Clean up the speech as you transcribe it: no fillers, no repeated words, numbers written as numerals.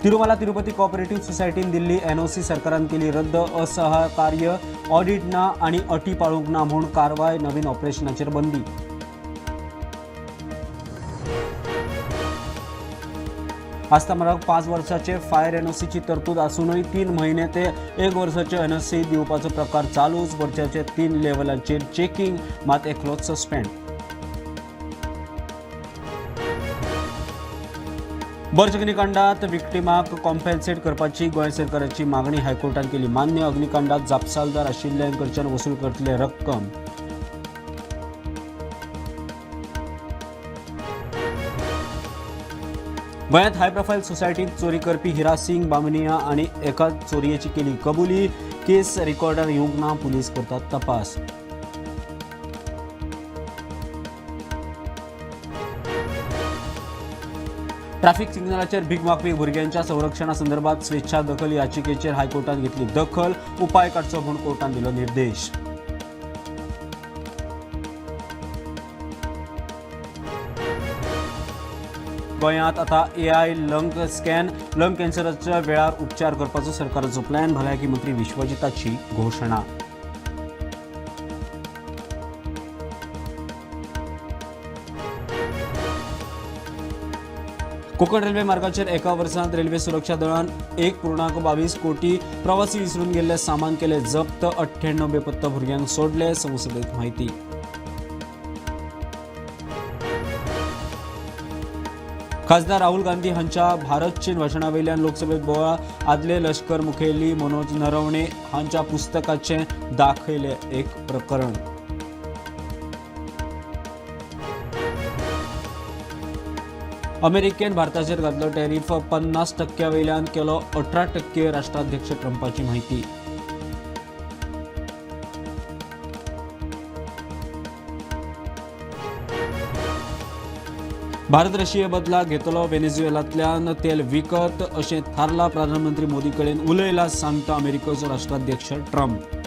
Tirumala Tirupati cooperative सोसायटीन दिल्ली NOC सरकारान केली रद्द. असहकार्य, ऑडिट ना आनी अटी पाळूंक ना म्हूण कारवाय. नवीन ऑपरेशनाचेर बंदी. आस्ता 5 वर्साचे फायर एनओसीची तरतूद आसूनय 3 म्हयने ते 1 वर्साचे एनओसी दिवपाचो प्रकार चालूच. वर्साचे 3 लेवलांचेर चेकिंग, मात एकलोच सस्पेंड. बर्च अग्निकांडात विक्टिमाक कॉम्पेन्सेट करपाची गोंय सरकाराची मागणी हायकोर्टान केली मान्य. अग्निकांडात जापसालदार आशिल्ल्यांकडच्यान वसूल करतले रक्कम. गोंयांत हाय प्रोफायल सोसायटींत चोरी करपी हिरा सिंग बामनिया आनी एका चोरयेची केली कबुली. केस रिकॉर्डार येवंक ना, पुलीस करतात तपास. ट्रॅफिक सिग्नलाचेर भीक मागपी भुरग्यांच्या संरक्षणा संदर्भात स्वेच्छा दखल याचिकेचेर हायकोर्टान घेतली दखल. उपाय काडचो म्हूण कोर्टान दिलो निर्देश. गोंयांत आता एआय लंग स्कॅन, लंग कॅन्सराच्या वेळार उपचार करपाचो सरकाराचो प्लॅन. भलायकी मंत्री विश्वजिताची घोशणा. कोकण रेल्वे मार्गाचेर एका वर्सांत रेल्वे सुरक्षा दळान 1.22 कोटी प्रवासी विसरून गेल्ले सामान केले जप्त. 98 बेपत्ता भुरग्यांक सोडले. संसदेत माहिती. खासदार राहुल गांधी हांच्या भारत चीन भाशणावयल्यान लोकसभेत बोवाळ. आदले लष्कर मुखेली मनोज नरवणे हांच्या पुस्तकाचें दाखयलें एक प्रकरण. अमेरिकेन भारताचेर घातलो टॅरिफ 50% वयल्यान केलो 18%. राष्ट्राध्यक्ष ट्रंपाची माहिती. भारत रशिये बदला घेतलो व्हेनेझुएलांतल्यान तेल विकत अशें थारला. प्रधानमंत्री मोदी कडेन उलयला सांगता अमेरिकेचो राष्ट्राध्यक्ष ट्रंप.